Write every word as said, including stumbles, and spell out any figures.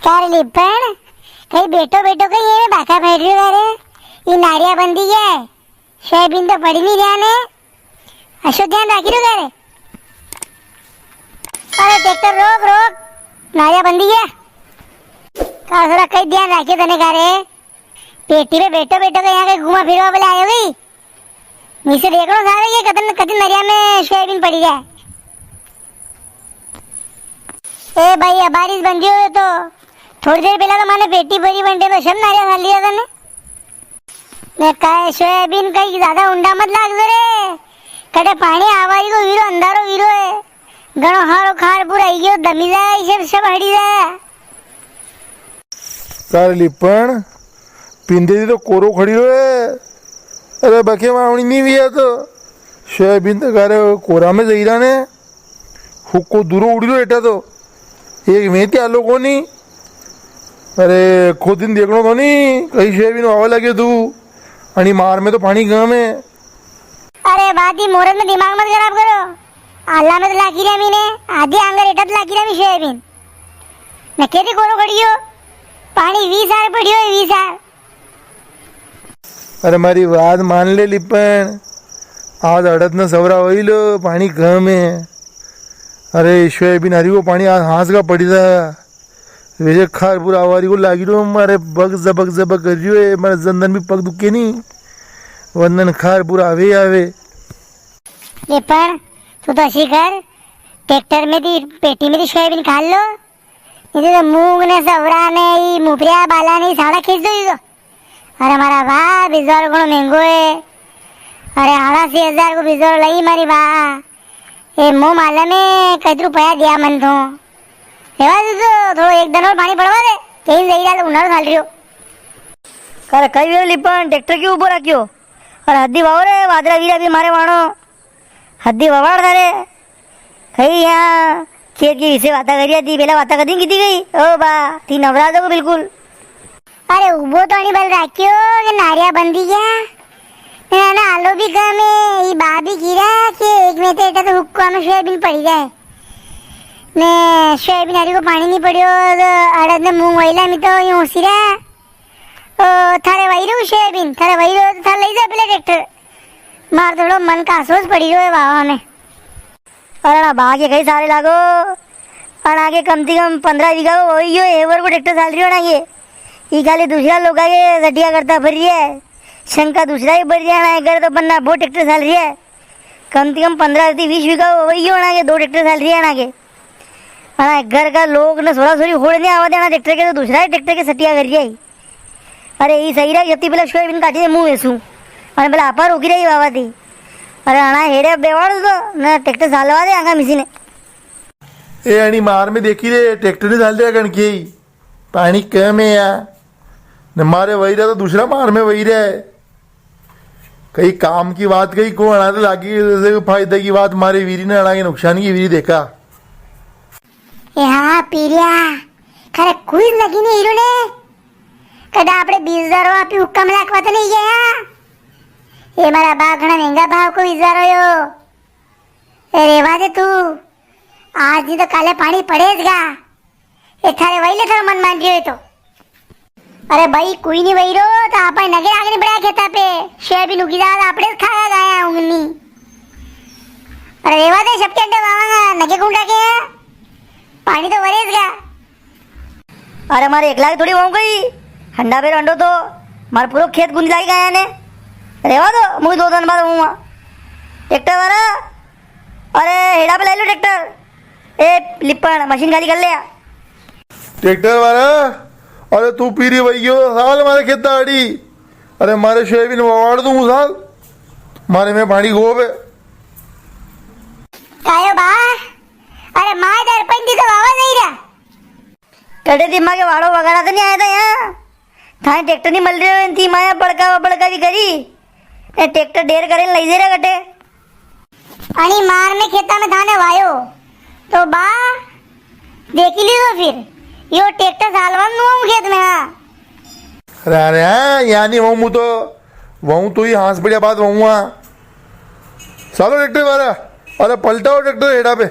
का रे लिपण, कई बेठो बेठो कई ये बाका फेर रियो का रे? ई नारिया बंदी है, सोयाबीन तो पड़ी नी रिया ने, अशो ध्यान राखी रियो का रे? अरे ट्रैक्टर रोक, रोक, नारिया बंदी है। का थोड़ा कई ध्यान राखियो तने का रे? पेटी पे बेठो बेठो कई यहाँ कई घूमा फिरवा बोले आयो गई? नीचे देखणो सारे ये कतन, कतन नरिया में सोयाबीन पड़ी है। ए भाई, अबारिस बंदी हो तो थोड़ी देर पहला तो माने पेटी भरी बंटे तो सब नारिया खा लिया था ने। ने काहे सोयाबीन कई ज्यादा उंडा मत लाग दो रे। कटे पाणी आवारी को वीरो अंधारो वीरो है। घणो हारो खार पूरा आई गयो, दमी जाए, सब, सब हड़ी जाए। का रे लिपण, पिंदे दी तो कोरो खड़ी रो है। अरे बके वावणी नी हुई है तो सोयाबीन तो का रे कोरा में जईरा ने हुक्को दूरो उड़ी रो एटा तो एक में ते आलो कोनी। अरे खुद दिन देखणो तो नी कई सोयाबीन वावा लगे तू। अणी मार में तो पाणी कम है। अरे बाती मुहूर्त में दिमाग मत खराब करो। आला में तो लागी रहा मीने, आधी आंगर एटा तो लागी रहा मी सोयाबीन। न केदी कोरो खड़ियो, पाणी वीस आर पड़ियो है, वीस आर। अरे मारी बात मान ले लिपण, आज अड़द न सवरा होई लो, पाणी कम है। अरे सोयाबीन हरी को पाणी आज हांस का पड़ी था। वैसे खार पूरा आवारी को लागी रो, मारे बग जबक जबक कर रियो है, मारे जंदन भी पग दुखे नी, वंदन खार पूरा आवे ही आवे। ये पण, तू तो अशी कर, ट्रैक्टर में दी, पेटी में दी सोयाबीन काड़ लो, नी तो मूंग ने सवरा ने, ई मुफरिया बाला ने, ई सावड़ा खींच दो, ई तो। अरे मारा बा, बीजवारो घणो महंगो है। अरे, अड़ासी हजार को बीजवारो लई मारी बा। ए, मो मालूम है, कतरू पया दिया मन तो। रेवा दे तो, थोड़ो एक दन और पाणी पड़वा दे। कहीं जई डाल, उनारो साल रियो। अरे, कई वे लिपण, ट्रैक्टर क्यों ऊपर रखियो? अरे, हद्दी वाओ रे, वादरा वीरा भी मारे वाणो। हद्दी ववाड़ था रे। कई यहाँ खेत की विषय बाता करिया थी, पहला बाता कदी की थी गई? ओ बा, थी नवराज हो बिल्कुल। अरे उबो तो अणी बल राख्यो के नारिया बंदी गया। ना, ना, आलो भी कम है, ई बा भी गिरा के एक में तो एटा तो हुक्का में सोयाबीन पड़ी जाए। ने सोयाबीन हरी को पाणी नी पड़ियो, तो अड़द ने मूंग वैला में तो यूं सिरा। ओ, थारे वही रो सोयाबीन, थारे वही रो तो थारे लई जा पहले ट्रैक्टर। मार थोड़ो मन का अफसोस पड़ी रो है बाबा में। अरे ना, बा के कई सारे लागो। अणा के कम से कम पन्द्रह बीघा को वही यो एवर को ट्रैक्टर चाल रियो अणा के। ई खाली दूसरा लोगा के सटिया करता फिर रिया है। शंका दूसरा ही भर रिया है, अणा के घर तो पन्ना वो ट्रैक्टर चाल रिया है। कम से कम पन्द्रह से बीस बीघा को वही यो अणा के, दो ट्रैक्टर चाल रिया है अणा के। अणा घर का लोग ने सोरा सोरी होड़ नी आवा देना ट्रैक्टर के, तो दूसरा ही ट्रैक्टर के सटिया कर रिया है। अरे, ई सही रहा, जत्ती पेला सोयाबीन काटी दे, मूं वेसूं। अरे, पेला आपा रोकी रही बाबा थी। अरे, अणा हेड़े बेवाड़ तो, ना ट्रैक्टर सालवा दे, आगा मिसी ने। ए, अणी मार में देखी रे, ट्रैक्टर नी साल रिया कण के ही। पाणी कम है या। न मारे वही रहा तो दूसरा मार में वही रहा है। कई काम की बात कई को अणा तो लागी, जैसे फायदा की बात मारे वीरी ने अणा के नुकसान की वीरी देखा। ए हाँ, पीरिया, खरे कोई लगी नी हीरो ने। कदा आपणे बीस हजार आपी हुक्का में लाखवा तो नी गया? ये मारा बा घणा महंगा भाव को बीस हजार हो यो। ए, रेवा दे तू, आज नी तो काले पाणी पड़ेगा। ए, थारे वही ले थारो मन मान रियो है तो। अरे भाई, कोई नी वही रो, तो आपा नगे आगे नी बढ़ा खेता पे, सोयाबीन उगी जा, आपणे खाया गाया उंगनी। अरे रेवा दे, सबके अंडे वावांगा, नगे कुंडा के हैं? पाणी तो वरेज गया। अरे मारे एकला के थोड़ी वाऊं गई, हंडा पे अंडो तो, मार पूरो खेत गुंदी लाई गया ने। रेवा दो, मुझे दो दिन बाद वाऊंगा। ट्रैक्टर वाला, अरे हेड़ा पे ले लो ट्रैक्टर। ए लिपण, मशीन खाली कर ले या। ट्रैक्टर वाला, अरे तू पीरी वही गयो, साल मारे खेत आड़ी। अरे मारे सोयाबीन ववाड़ दूं साल, मारे में पाणी गोब है। कायो बा, अरे माय दरपन दी तो वावा नहीं रहा। कटे दिमाग के वाड़ो वगैरह तो नहीं आया था यहाँ। थाने ट्रैक्टर नहीं मिल रहे हो, इनती माया बड़का बड़का भी करी। ए, ट्रैक्टर ढेर करे लई दे रहा कटे। अणी मार में खेता में थाने वायो, तो बा, देखी लीजो फिर, यो ट्रैक्टर सालवा नी दूं खेत में, हाँ। अरे, अरे, हाँ, यानी वहूँ मु तो, वहूँ तो ही हांस बढ़िया बात वहूँ, हाँ। सालो ट्रैक्टर वाला, अरे, पलटाओ ट्रैक्टर हेड़ा पे।